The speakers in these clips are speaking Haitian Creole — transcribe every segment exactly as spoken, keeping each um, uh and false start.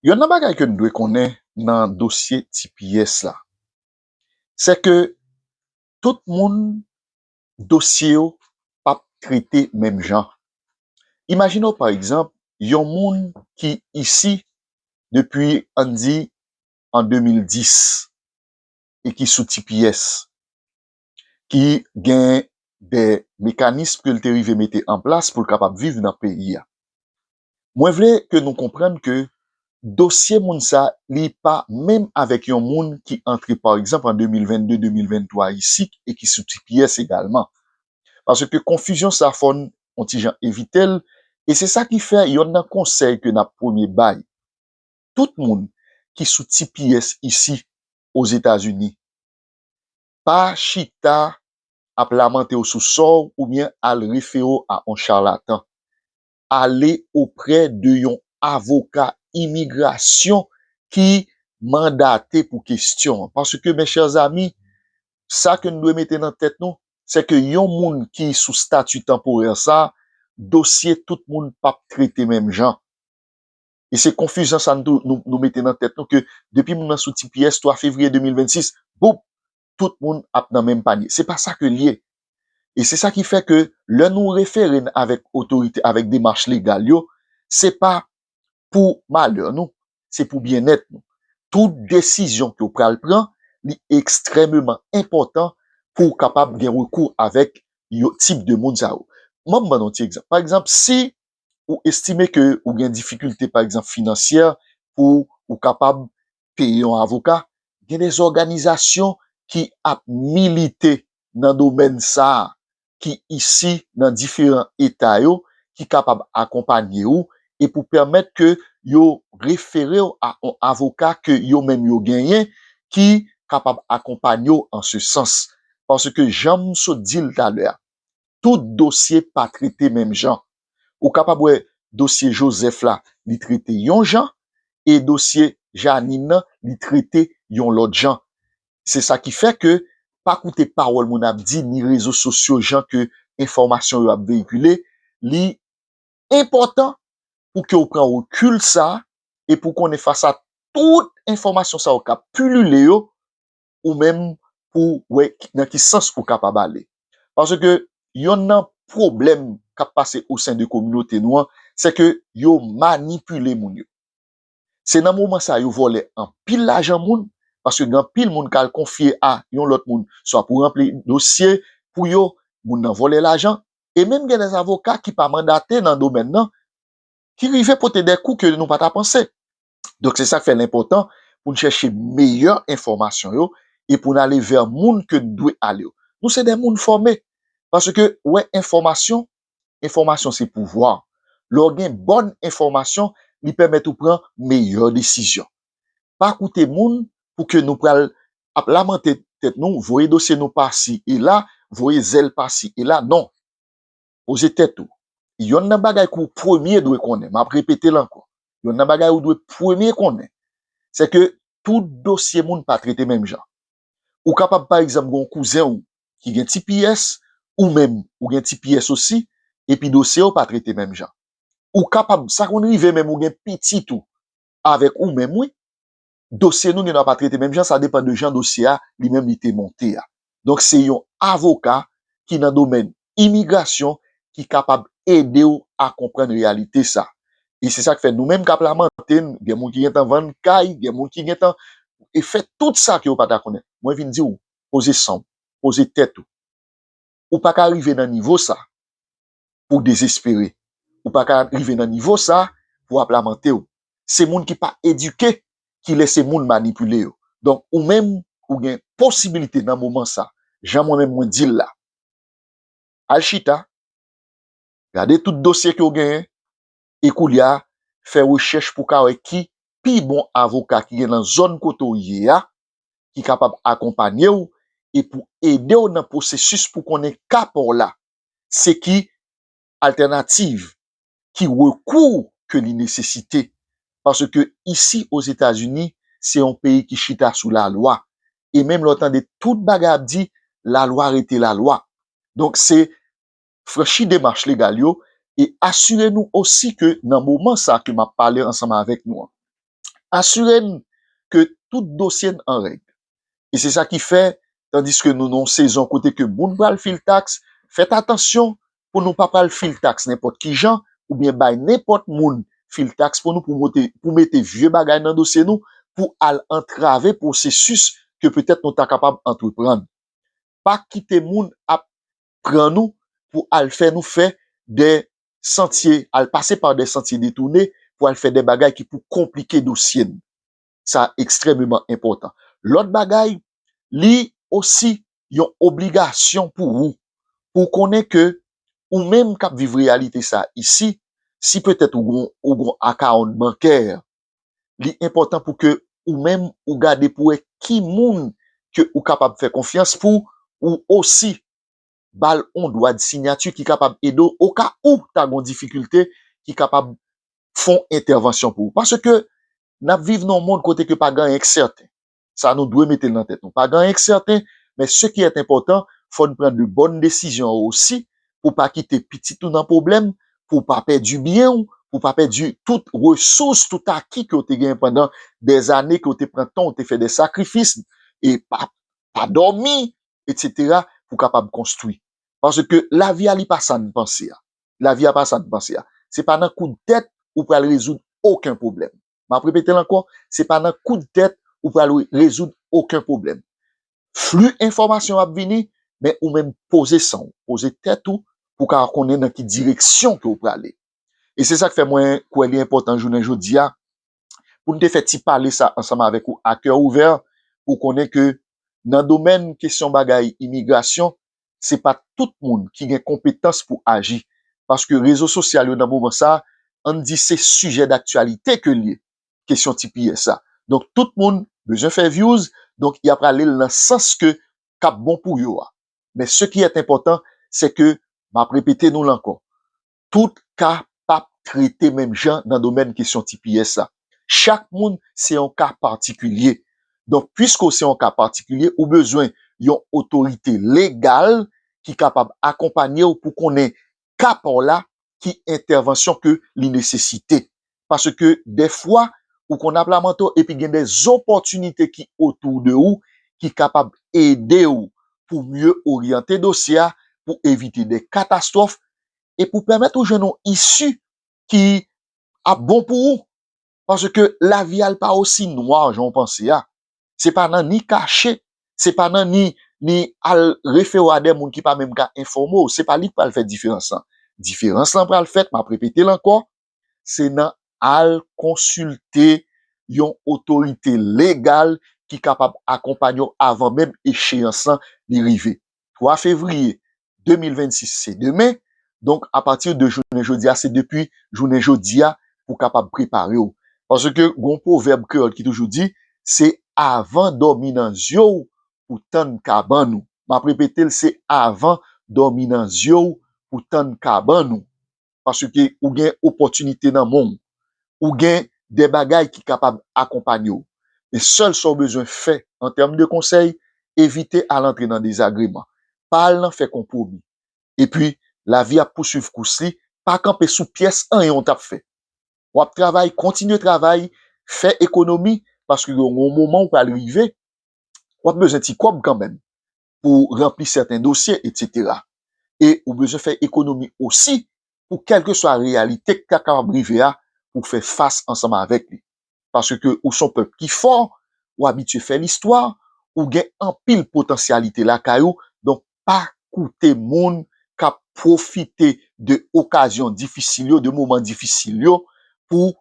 Yonn nan bagay ke n dwe konnen nan dosye T P S la, se ke tout moun, dosye yo p ap trete menm jan. Imajine w, pa egzanp, yon moun ki isi depi, ann di, an de mil dis e ki sou T P S, ki gen de mekanism ke l te rive mete an plas pou l kapab viv nan peyi a. Mwen vle ke nou konprann ke dosye moun sa, li pa menm avèk yon moun ki antre, pa egzanp, an de mil vennde, de mil venntwa isit e ki sou T P S egalman. Paske konfizyon sa, fò n on ti jan evite l, e se sa ki fè yonn nan konsèy ke n ap premye bay tout moun ki sou T P S isi Ozetazini, pa chita ap lamante w sou sò w oubyen al refere w a on chalatan. Ale oprè de yon avoka imigrasyon ki mandate pou kesyon an. Paske, mes chers amis, sa ke n dwe mete nan tèt nou, se ke yon moun ki sou stati tanporè sa, dosye tout moun p ap trete menm jan. E se konfizyon sa nou, nou, nou mete nan tèt nou ke depi moun nan sou T P S, twa fevriye de mil vennsis, boup, tout moun ap nan menm panye. Se pa sa ke l ye. E se sa ki fè ke lè nou refere n avèk otorite, avèk demach legal yo, se pa pou malè nou, se pou byennèt nou. Tout desizyon ke w pral pran, li ekstrèmeman enpòtan pou w kapab gen rekou avèk yo, tip de moun sa yo. Ban m ban n yon ti egzanp. Pa egzanp, si ou estime ke ou gen difikilte, pa egzanp, finansyè pou ou kapab peye yon avoka, gen de òganizasyon ki ap milite nan domèn sa a, ki isi nan diferan eta yo, ki kapab akonpanye w e pou pèmèt ke yo refere w a yon avoka ke yo menm yo genyen ki kapab akonpanye w an se sans. Paske jan m sot di l talè a, tout dosye pa trete menm jan. Ou kapab wè dosye Joseph la, li trete yon jan, e dosye Janine nan, li trete yon lòt jan. Se sa ki fè ke pa koute pawòl moun ap di, ni rezo sosyo, jan ke enfòmasyon yo ap veyikile, li enpòtan pou ke w pran rekil sa e pou w konnen fas a tout enfòmasyon sa yo k ap pilile yo, ou menm pou wè nan ki sans ou kapab ale. Paske yonn nan pwoblèm k ap pase o sen de kominote nou an, se ke yo manipile moun yo. Se nan moman sa yo vòlè anpil lajan moun, paske gen anpil moun k al konfye a yon lòt moun, swa pou ranpli dosye pou yo, moun nan vòlè lajan, e menm gen de avoka ki pa mandate nan domèn nan, ki rive pote de kou ke nou pa ta panse. Donk, se sa k fè l enpòtan pou n chèche meyè enfòmasyon yo e pou n ale vè moun ke n dwe ale yo. Nou se de moun fòme, paske, wè, enfòmasyon, enfòmasyon se pouvwa. Lè w gen bòn enfòmasyon, li pèmèt ou pran meyè desizyon. Pa koute moun pou ke nou pral ap lamante tèt nou, voye dosye nou pasi e la, voye zèl pasi e la. Non. Poze tèt ou. Yonn nan bagay ke w premye dwe konnen, m ap repete l ankò. Yonn nan bagay ou dwe premye konnen, se ke tout dosye moun pa trete menm jan. Ou kapab, pa egzanp, gen yon kouzen w ki gen T P S, ou menm, ou gen T P S osi, epi dosye w pa trete menm jan. Ou kapab, sa konn rive menm ou gen pitit ou avèk ou menm, wi. Dosye nou gen dwa pa trete menm jan, sa depann de jan dosye a, li menm, li te monte a. Donk, se yon avoka ki nan domèn imigrasyon ki kapab ede w a konprann reyalite sa. E se sa k fè nou menm k ap lamante n, gen moun ki gentan vann kay, gen moun ki gentan e fè tout sa ke yo pa ta konnen. Mwen vin di w, poze san w, poze tèt ou. Ou pa ka rive nan nivo sa pou w dezespere. Ou pa ka rive nan nivo sa pou w ap lamante w. Se moun ki pa edike ki lese moun manipile yo. Donk, ou menm, ou gen posibilite nan moman sa, jan mwen menm mwen di l la. Al chita, gade tout dosye ke w genyen, e koulye a, fè rechèch pou w ka wè ki pi bon avoka ki gen nan zòn kote w ye a, ki kapab akonpanye w e pou ede w nan pwosesis pou konnen ka pa w la, se ki altènativ, ki rekou ke li nesesite. Paske isi Ozetazini, se yon peyi ki chita sou lalwa. E menm lè w tande tout bagay ap di, lalwa rete lalwa. Donk, se franchi demach legal yo e asire nou osi ke nan moman sa ke m ap pale ansanm avèk nou an, Asire n ke tout dosye n an règ. E se sa ki fè, tandiske nou nan yon sezon kote ke moun pral fil taks, fèt atansyon pou nou pa pral fil taks nenpòt ki jan, oubyen bay nenpòt moun fil taks pou nou, pou mete, pou mete vye bagay nan dosye nou, pou al antrave pwosesis ke petèt nou ta kapab antreprann. Pa kite moun ap pran nou pou al fè nou fè de santye, al pase pa de santye detounen pou al fè de bagay ki pou konplike dosye n. Sa ekstrèmeman enpòtan. Lòt bagay, li osi yon obligasyon pou ou, pou konnen ke ou menm k ap viv reyalite sa isi, si petèt ou gon, ou gon akawont bankè, li enpòtan pou ke ou menm ou gade pou wè ki moun ke ou kapab fè konfyans pou ou osi ba l yon dwa de sinyati ki kapab ede w oka ou ta gon difikilte ki kapab fè yon entèvansyon pou ou. Paske n ap viv nan yon mond kote ke pa gen anyen k sèten. Sa nou dwe mete l nan tèt nou. Pa gen anyen k sèten, men ce qui est important, fò n pran de bòn desizyon osi pou pa kite pitit ou nan pwoblèm, pou pa pèdi byen w, pou pa pèdi tout resous, tout aki ke w te genyen pandan dèzane, ke w te pran tan, w te fè de sakrifis, e pa, pa dòmi, etsetera, pou kapab konstwi. Paske lavi a li pa sa n panse a. Lavi a pa sa n panse a. Se pa nan kout tèt ou pral rezoud okenn pwoblèm. M ap repete l ankò, se pa nan kout tèt ou pral re-, rezoud okenn pwoblèm. Fli enfòmasyon ap vini, men ou menm poze san w, poze tèt ou pou w ka konnen nan ki direksyon ke w prale. E se sa k fè mwen kwè li enpòtan jounen jodi a pou n te fè ti pale sa ansanm avèk ou a kè ouvè, pou konnen ke nan domèn kesyon bagay imigrasyon, se pa tout moun ki gen konpetans pou aji. Paske rezo sosyal yo nan moman sa, ann di se sijè daktyalite ke l ye, kesyon T P S sa. Donk, tout moun bezwen fè views, donk, y ap rale l nan sans ke k ap bon pou yo a. Men ce qui est important, se ke, m ap repete nou l ankò, tout ka p ap trete menm jan nan domèn kesyon T P S sa. Chak moun se yon ka patikilye. Donk, piske w se yon ka patikilye, ou bezwen yon otorite legal ki kapab akonpanye w pou konnen ka pa w la, ki entèvansyon ke li nesesite. Paske dèfwa, ou konn ap lamante w, epi gen de zopòtinite ki otou de ou, ki kapab ede w pou mye oryante dosye a, pou evite de katastwòf, e pou pèmèt ou jwenn yon isi ki ap bon pou ou. Paske lavi a l pa osi nwa jan w panse a. Se pa nan ni kache, se pa nan ni, ni al refere w a de moun ki pa menm ka enfòme w. Se pa li k pral fè diferans lan. Diferans lan pral fèt, m ap repete l ankò, se nan al konsilte yon otorite legal ki kapab akonpanye w avan menm echeyans lan li rive. Twa fevriye de mil vennsis se demen. Donk, apati de jounen jodi a, se depi jounen jodi a pou w kapab prepare w. Paske gon pwovèb kreyòl ki toujou di, se avan dòmi nan zye w pou tann kabann ou. M ap repete l, se avan dòmi nan zye w pou tann kabann ou. Paske ou gen opòtinite nan men w. Ou gen de bagay ki kapab akonpanye w. Men sèl sa w bezwen fè an tèm de konsèy, evite al antre nan dezagreman. Pa al nan fè konpwomi. Epi, lavi ap pouswiv kous li, pa kanpe sou pyès anyen w t ap fè. W ap travay, kontinye travay, fè ekonomi, paske gen yon moman w pral rive, w ap bezwen ti kòb kanmenm pou ranpli sèten dosye, etsetera. E ou bezwen fè ekonomi osi pou kèlkeswa reyalite k ta kapab rive a, pou fè fas ansanm avèk li. Paske ou se yon pèp ki fò, ou abitye fè listwa, ou gen anpil potansyalite lakay ou, donk pa koute moun k ap pwofite de okazyon difisil yo, de moman difisil yo, pou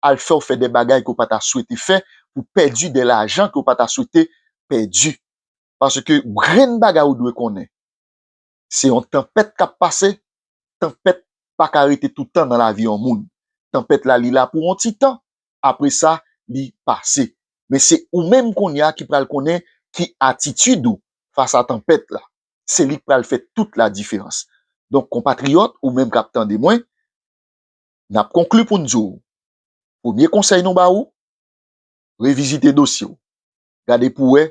al fè w fè de bagay ke w pa ta swete fè, pou pèdi de lajan ke w pa ta swete pèdi. Paske grenn bagay ou dwe konnen, se yon tanpèt k ap pase, tanpèt pa ka rete tout tan nan lavi yon moun. Tanpèt la, li la pou yon ti tan, apre sa, li pase. Men se ou menm kounye a ki pral konnen ki atitid ou fas a tanpèt la. Se li k pral fè tout ladiferans. Donk, konpatriyòt, ou menm k ap tande mwen, n ap konkli pou n di w, premye konsèy nou ba ou, revizite dosye w. Gade pou wè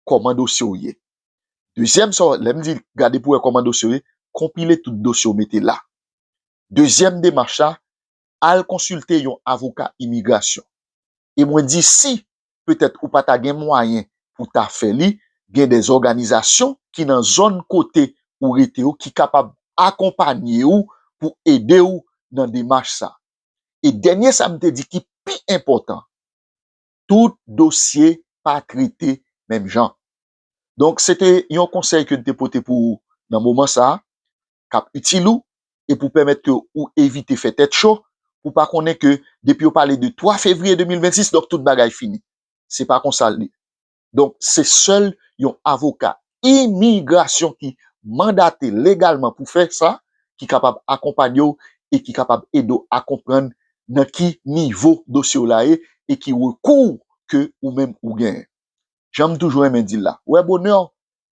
kòman dosye w ye. Dezyèm sa, lè m di gade pou wè kòman dosye w ye, konpile tout dosye w mete la. Dezyèm demach la, al konsilte yon avoka imigrasyon. E mwen di si petèt ou pa ta gen mwayen pou ta fè li, gen de òganizasyon ki nan zòn kote ou rete yo ki kapab akonpanye ou pou ede ou nan demach sa. E dènye sa m te di ki pi enpòtan, tout dosye pa trete menm jan. Donk, se te yon konsèy ke m te pote pou ou nan moman sa a, k ap itil ou, e pou pèmèt ke ou evite fè tèt cho, pou pa konnen ke depi yo pale de twa fevriye de mil vennsis, donk tout bagay fini. Se pa konsa l ye. Donk, se sèl yon avoka imigrasyon ki mandate legalman pou fè sa, ki kapab akonpanye w e ki kapab ede w a konprann nan ki nivo dosye w la ye e ki rekou ke ou menm ou genyen. Jan m toujou renmen di l la, ou wè bonè,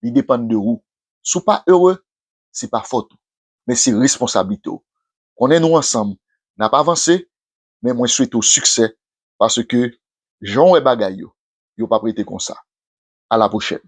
li depann de ou. Si w pa ere, se pa fòt ou, men se responsablite w. Konnen nou ansanm, n ap avanse, men mwen swete w siksè, paske jan w wè bagay yo, yo p ap rete konsa. A la pwochèn.